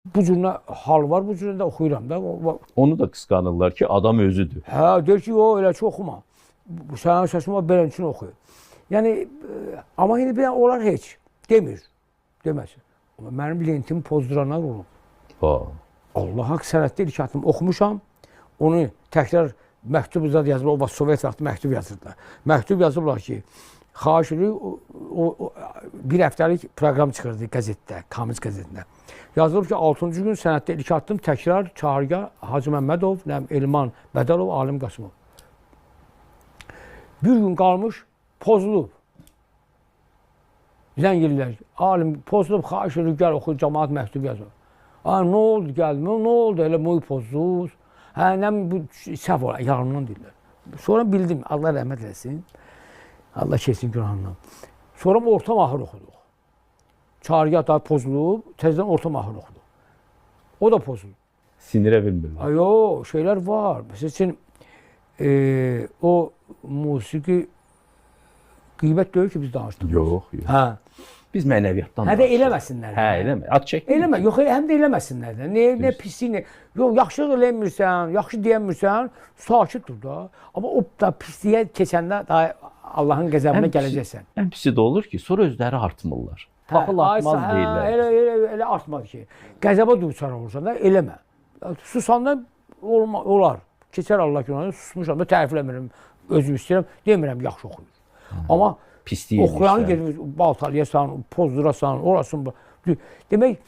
Bu cür nə hal var, bu cür də oxuyuram da. Onu da qısqanırlar ki, adam özüdür. Hə, deyir ki, o elə ki oxuma. Bu sənin səsin var, belə üçün oxuyur. Yəni amma indi bir onlar heç demir. Deməsin. Amma mənim lentimi pozduranlar olub. Ha. Allah haqq sənətdə ilk addım oxumuşam. Onu təkrar məktub zad yazıb, o vaxt Sovet vaxtı məktub yazırdılar. Məktub yazıblar ki, xahiş edirik, o bir həftəlik proqram çıxırdı qəzetdə, Kamiz qəzetində. Yazılıb ki, 6-cı gün sənətdə ilk addım təkrar Çağırga Hacı Məmmədov, Elman Bədəlov, Alim Qasımov. Bir gün qalmış, pozulub. Zəng eləyirlər. Alim pozulub, xahiş edirik, gəl oxu, cəmaət məktub yazır. Ha, nə oldu gəldim, nə oldu elə moy pozdunuz? Hə, nə bu səhv olar, yalandan deyirlər. Sonra bildim, Allah rəhmət eləsin. Allah keçsin günahından. Sonra orta mahir oxuduq. Çağırgah da pozulub, təzədən orta mahir oxuduq. O da pozulub. Sinirə bilmirlər. Ay, yo, şeylər var. Məsəl üçün, o musiqi qeybət deyil ki, biz danışdıq. Yox, yox. Hə. Biz mənəviyyatdan Hə də eləməsinlər. Hə, eləmə. Ad çəkmir. Eləmə, yox, həm də eləməsinlər də. Nə pislik, nə. Yox, yaxşılıq eləmirsən, yaxşı deyəmirsən, sakit dur da. Amma o da pisliyə keçəndə daha Allahın qəzəbinə gələcəksən. Ən pisi də olur ki, sonra özləri artmırlar. Taxıl artmaz deyirlər. Elə artmaz ki. Qəzəbə duçar olursan da eləmə. Susanda olar. Keçər Allah günahını, susmuşam da tərifləmirəm, özüm istəyirəm, demirəm yaxşı oxuyur. Amma pislik oxuyanı gedib baltalayasan, pozdurasan, orasın. Demək,